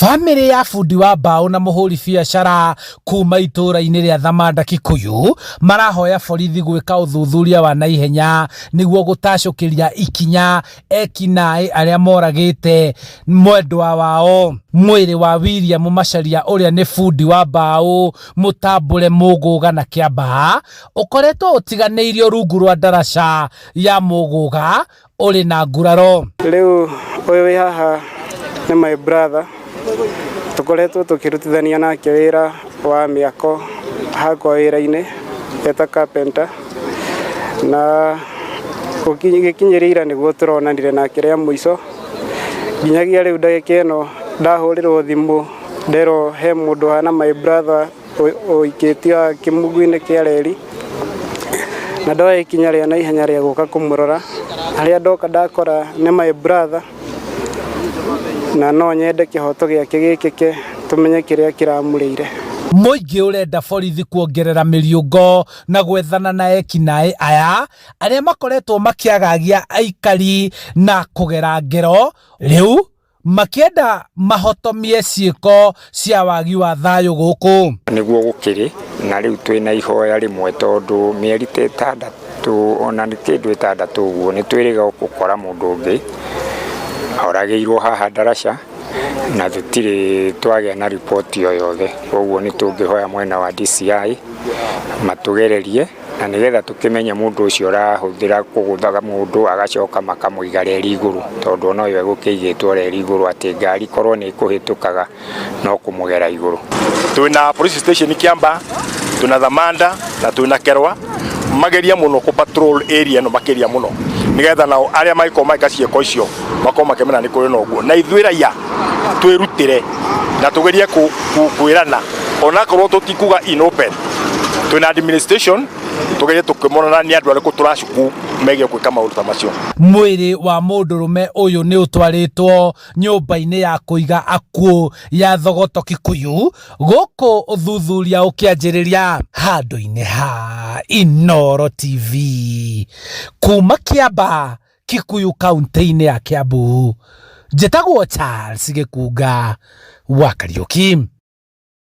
Bamĩrĩ ya bundi wa mbaũ na mũhũri biacara kuma itũra-inĩ rĩa Thamanda Kikuyu marahoya borithi gwĩka ũthuthuria wa naihenya nĩguo gũtacũkĩria ikinya ekinaĩ arĩa moragĩte mwendwa wao. Mwĩrĩ wa William Macharia ũrĩa nĩ bundi wa mbaũ mũtambũre Mũgũga na Kĩambaa ũkoretwo ũtiganĩirio rungu rwa ndaraca ya Mũgũga ũrĩ na nguraro. Rĩu ũyũ wĩ haha nĩ my brother, tũkoretwo tũkĩrutithania nake wĩra wa mĩako hakwa wĩra-inĩ eta carpenter, na gĩkinyĩria ira nĩguo tũronanire nake rĩa mũico, nginyagia rĩu ndagĩka ĩno ndahũrĩrwo thimũ nderwo he mũndũ hana my brother ũikĩtio haha kĩmungu-inĩ kĩa reri, na ndoya ikinya rĩa naihenya rĩa gũka kũmũrora, harĩa ndoka ndakora nĩ my brother, na no nyende kĩhoto gĩake gĩkĩke tũmenye kĩrĩa kĩramũrĩire. Mũingĩ ũrenda borithi kuongerera mĩriũngo na gwethana na ekinaĩ aya arĩa makoretwo makĩagagia aikari na kũgera ngero rĩu makĩenda mahotomie ciĩko cia wagi wa thayũ gũkũ. Nĩguo gũkĩrĩ na rĩu twĩna ihoya rĩmwe tondũ mĩeri ta ĩtandatũ ona nĩ kĩndũ ĩtandatũ ũguo nĩ twĩrĩga gũkora mũndũ ũngĩ oragĩirwo haha ndaraca na tũtirĩ twagĩa na riboti o yothe. Koguo nĩ tũngĩhoya mwena wa DCI matũgererie na nĩgetha tũkĩmenye mũndũ ũcio ũrahũthĩra kũgũthaga mũndũ agacoka makamũiga reri igũrũ tondũ ona ũyũ egũkĩigĩtwo reri igũrũ atĩ ngari korwo nĩ ĩkũhĩtũkaga no kũmũgera igũrũ. Twĩna police station Kiambaa, twĩna Thamanda na twĩna Kerwa mageria mũno kũ patrol area ĩno makĩria mũno nĩgetha nao arĩa mangĩkorwo magĩka ciĩko icio makorwo makĩmenya nĩ kũrĩ na ũguo na ithuĩ raia twĩrutĩre na tũgerie kwĩrana onakorwo tũtikuga in open twĩna administration tũgerie tũkĩmonana nĩ andũ arĩkũ tũracuku megiĩ gwĩka maũndũ ta macio. Mwĩrĩ wa mũndũrũme ũyũ nĩ ũtwarĩtwo nyũmba-inĩ ya kũiga akuũ ya Thogoto Kikuyu gũkũ ũthuthuria ũkĩanjĩrĩria handũ-inĩ ha Inooro TV kuma Kĩambaa Kikuyu kaunti-inĩ ya Kiambu. Njĩtagwo Charles Gĩkunga wa Kariũki.